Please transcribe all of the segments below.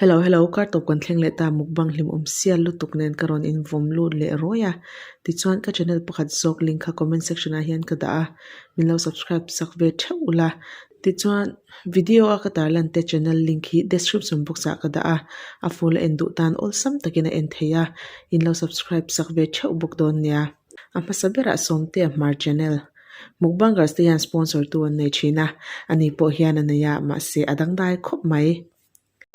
Hello hello kar tawp kan thleng leh ta mukbang hlimawm sial lutuk nen ka rawn invawm lut leh rawi a tichuan ka channel pakhat zawk link kha comment section ah hian ka dah a min lo subscribe sak ve theuh ula tichuan video a ka tarlan te channel link hi description box ah ka dah a a full a en duh tan awlsam takin a en thei a in lo subscribe sak ve theuh bawk dawn nia a hmasa berah Sawmtea Hmar channel mukbangers te hian sponsor tu an nei thin a ani pawh hian a nei a mahse a dangdai khawp mai.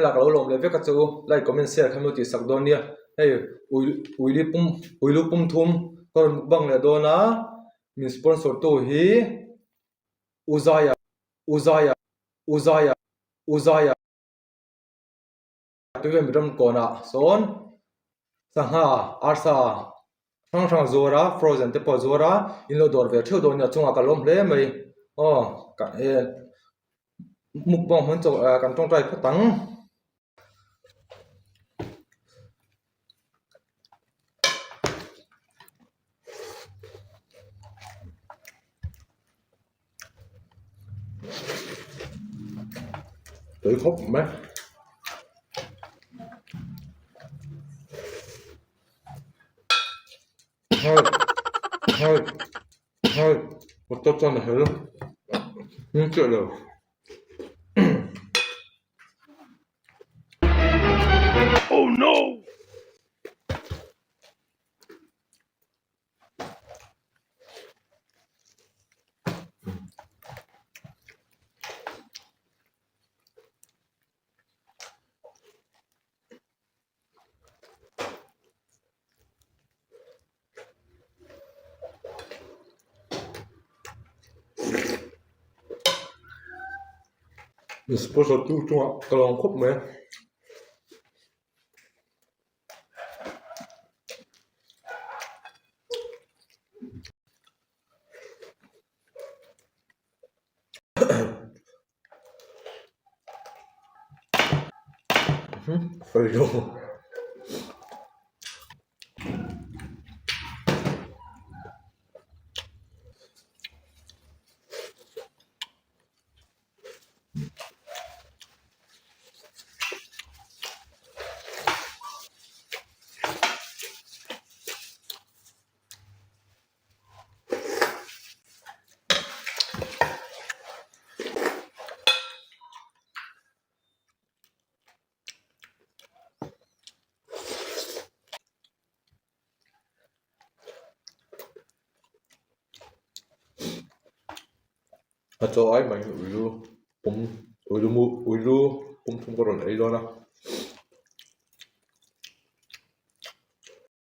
Lak lo lawm leh vek a chu like comment share kha mi tih sak dawn nia hei ui uili pum uilu pum thum ka rawn mukbang leh dawn a min sponsor tu hi Uzaya Uzaya Uzaya Uzaya tuivel mi ram kawnah sawn sangha arsa hrang hrang a zuar a frozen te pawh a zuar a in lo dawr ve theuh dawn nia chungah ka lawm hle mai aw ka e mukbang hmun chaw ah kan tawngtai phawt ang. Tui khawp mai. Hei hei hei motor chuan a hel hming chiah lo. Oh no! Sponsor tu chungah ka lawm khawp mai. A chaw ai mai uilu pum uilu mu uilu pum thum ka rawn ei dawn a.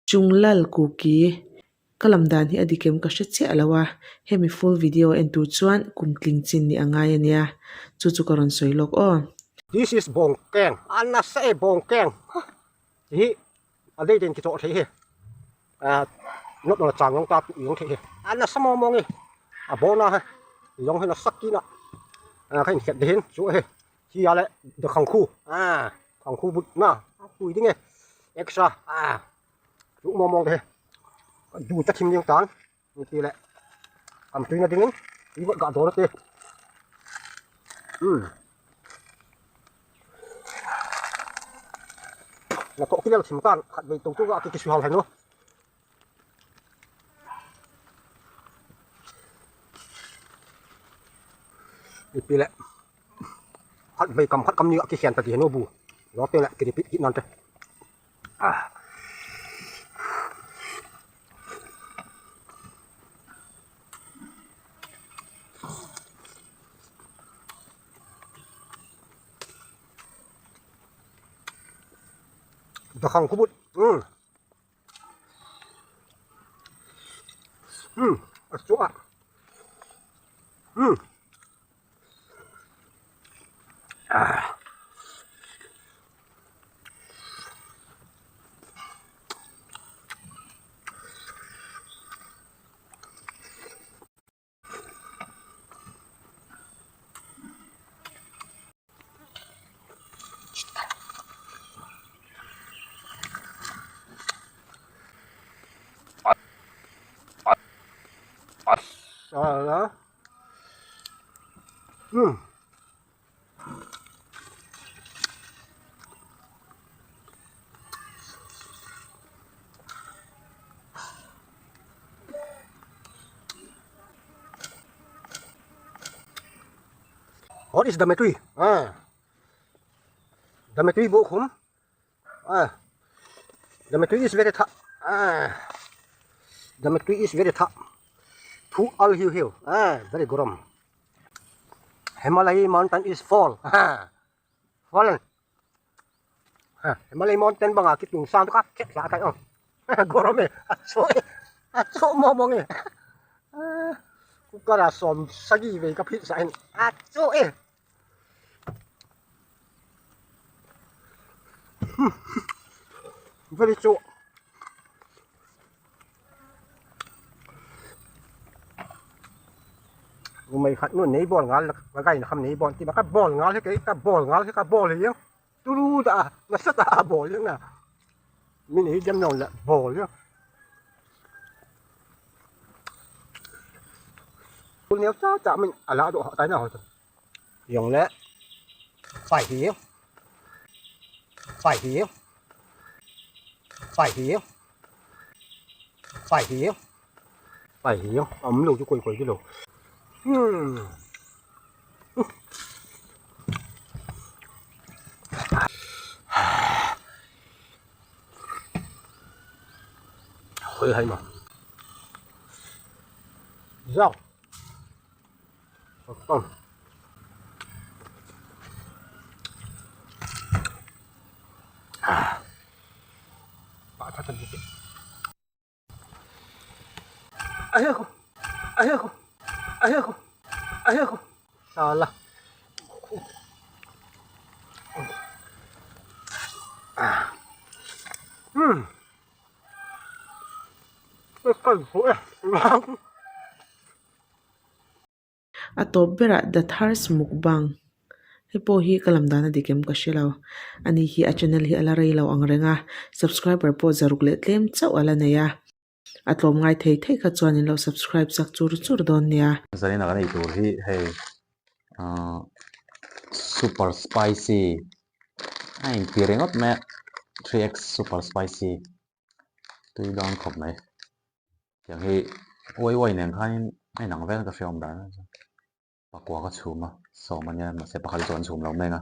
Chunglal Kuki ka lam dan hi a dik em ka hre chiah lo a, hemi full video en tur chuan kum tling chin nih a ngai a nia, chu chu ka rawn sawi lawk aw. This is Bawngkeng a nasa e Bawngkeng hi a dei den ki chawh thei hi not na chang yong ta tu yong thei hi a nasa maw maw nge a bona he yong hi nasa kina a kha in khet dehin chu he hi a le the khang khu a khang khu but na a pui ding e extra a chu maw maw te du ta thim yong tan ni ti le am tui na dingin i vot ga dor te um na to kilel thim tan khat ve to tu ga ki ki su hal henu ni pi le khat ve kam khat kam ni ki hian ta ti henu bu lo te le ki ri pit ki nan te ah Dakhang khubut um um a chuah um ah What is dametui? Ah. Dametui bo khum. Ah. Dametui is very tha. Ah. Dametui is very tha. Thu al hiu hiu. Ah, very gorom. Himalaya mountain is fall. Ah. Fallen. Ah, Himalaya mountain banga ki tung sang ka khet la kai oh. Gorom e. A cho e. A cho mo mo nge. Ah. Kukara som sagi ve ka phit sa en. A cho e. Very cho. Mei khat nu nei ball ngal la gai na kham nei ball ti ba ka ball ngal he ke ka ball ngal he ka ball hi yang turu da na sa ta ball yang na min hi jam non la ball yang nếu sao chả mình à lá độ họ tay nào dùng lẽ phải hiểu phải hiểu phải hiểu phải hiểu phải hiểu ấm lù cho quỳ quỳ cái lù. Hơi hay mà rau không哎呦哎呦哎呦哎呦salah A tawp berah The Thirst Mukbang hei pawh hi ka lam dan a dik em ka hre lo. Ani hi a channel hi a la rei lo ang reng a, subscriber pawh zaruk leh tlem chauh a la nei a. A tlawm ngai thei thei kha chuan in lo subscribe chak chur chur dawn nia. Zanin a kan ei tur hi hei ahh super spicy a inti ringawt mai a 3x super spicy tui dawn khawp mai tiang hi uai uai nen khanin a inang vel ka hre awm dan a pakua ka chhum a sawm ania mahse pakhat hi chuan an chhum lo mek a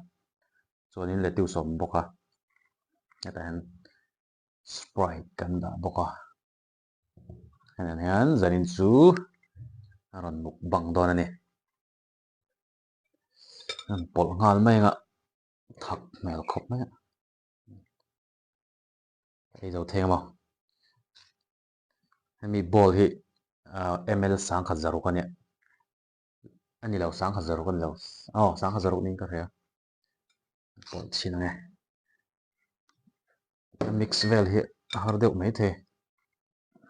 chuanin lettuce a awm bawk a hetah hian Sprite kan dah bawk a hengah hian zanin chu a rawn mukbang dawn a ni an pawlh nghal mai ang a thak hmel khawp mai a ei zo theng maw hemi ball hi ah ml sangkhat zaruk a nia a ni lo sangkhat zaruk a ni lo aw sangkhat zaruk niin ka hria. Pawlh chhin ang e. A mix vel hi a har deuh mai thei.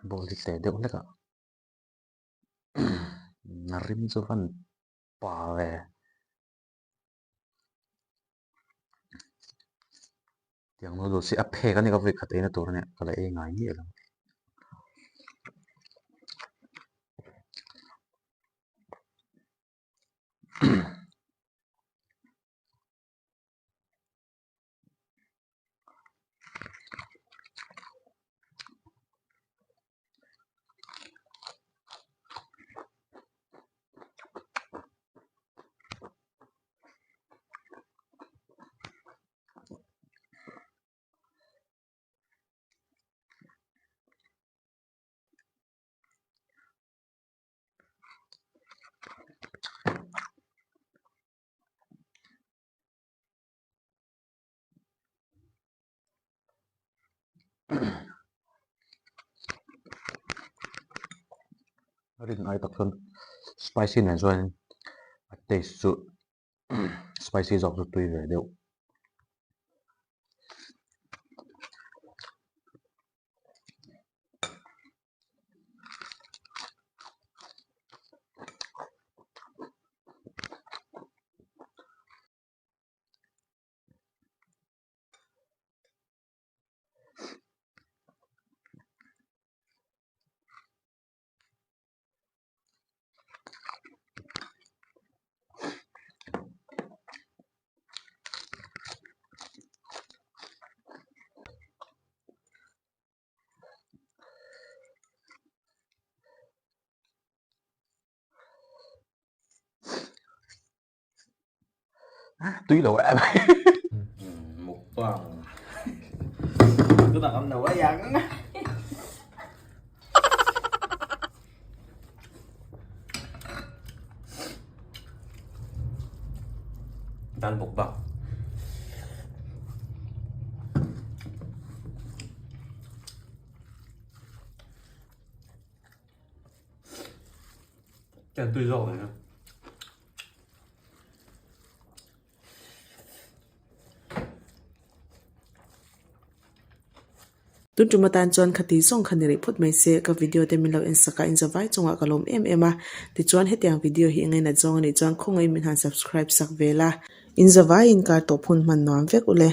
Ball hi tle deuh hlek a. A rim chu van pa ve. Tiang noodles hi a phek a ni ka vawi khat eina tur a nia ka la ei ngai miah lo. Rin ai tak chuan spicy nen chuan a taste chu spicy zawk chu tui ve deuh. Tui lo em. Mukbang. Tunah kan lo ai ang. Dal mukbang. Chen tui zawk mai. Tun tum atan chuan khati zawng kha ni rih phawt mai se, ka video te min lo en sak a, inzavai chungah ka lawm em em a. Tichuan hetiang video hi engainat zawng a nih chuan khawngaih min han subscribe sak ve la. Inzavaiin kar tawp hun hman nuam vek ule.